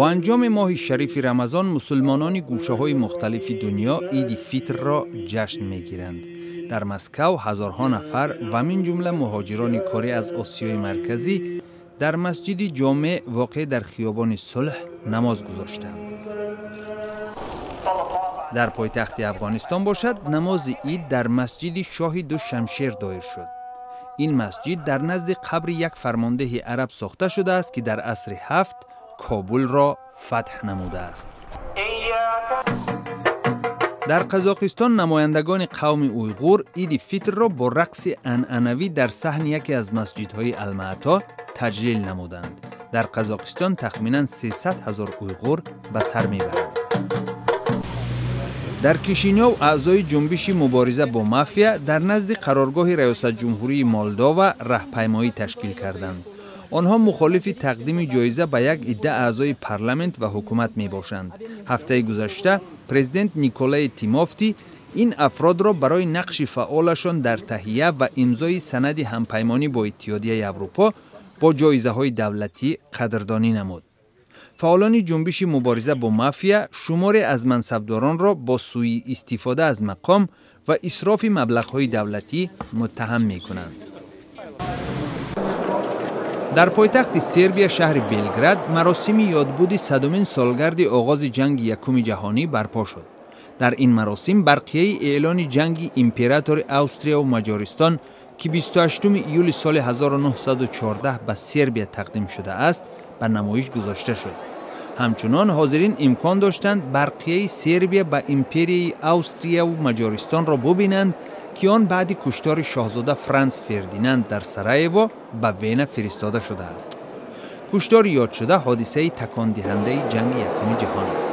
Бо анҷоми моҳи шарифи Рамазон мусулмонони гӯшаҳои мухталифи дунё Иди Фитрро ҷашн мегиранд. Дар Москав ҳазорҳо нафар ва мин ҷумла муҳоҷирони корӣ аз Осиёи Марказӣ дар масҷиди ҷомеъ, воқеъ дар хиёбони Сулҳ, намоз гузоштанд. Дар пойтахти Афғонистон бошад, намози ид дар масҷиди Шоҳи Ду Шамшер доир шуд. Ин масҷид дар назди қабри як фармондеҳи араб сохта шудааст, ки дар асри ҳафт Кобулро фатҳ намудааст. Дар Қазоқистон намояндагони қавми уйғур Иди Фитрро бо рақси анъанавӣ дар саҳни яке аз масҷидҳои Алмаато таҷлил намуданд. Дар Қазоқистон тахминан 300 ҳазор уйғур ба сар мебаранд. Дар Кишинёв аъзои ҷунбиши мубориза бо мафия дар назди қароргоҳи раёсатҷумҳурии Молдова раҳпаймоӣ ташкил карданд. Онҳо мухолифи тақдими ҷоиза ба як идда аъзои парламент ва ҳукумат мебошанд. Ҳафтаи гузашта президент Николаи Тимофти ин афродро барои нақши фаъолашон дар таҳия ва имзои санади ҳампаймонӣ бо Иттиҳодияи Аврупо бо ҷоизаҳои давлатӣ қадрдонӣ намуд. Фаъолони ҷунбиши мубориза бо мафия шуморе аз мансабдоронро бо сӯиистифода аз мақом ва исрофи маблағҳои давлатӣ муттаҳам мекунанд. Дар пойтахти Сербия, шаҳри Белград, маросими ёдбуди 100-умин солгарди оғози Ҷанги Якуми Ҷаҳонӣ барпо шуд. Дар ин маросим барқияи эълони ҷанги императори Австрияву Маҷористон, ки 28 июли соли 1914 ба Сербия тақдим шудааст, ба намоиш гузошта шуд. Ҳамчунон ҳозирин имкон доштанд барқияи Сербия ба империяи Австрияву Маҷористонро бубинанд, ки он баъди куштори шоҳзода Франс Фердинанд дар Сараево ба Вена фиристода шудааст. Куштори ёдшуда ҳодисаи такондиҳандаи Ҷанги Якуми Ҷаҳон аст.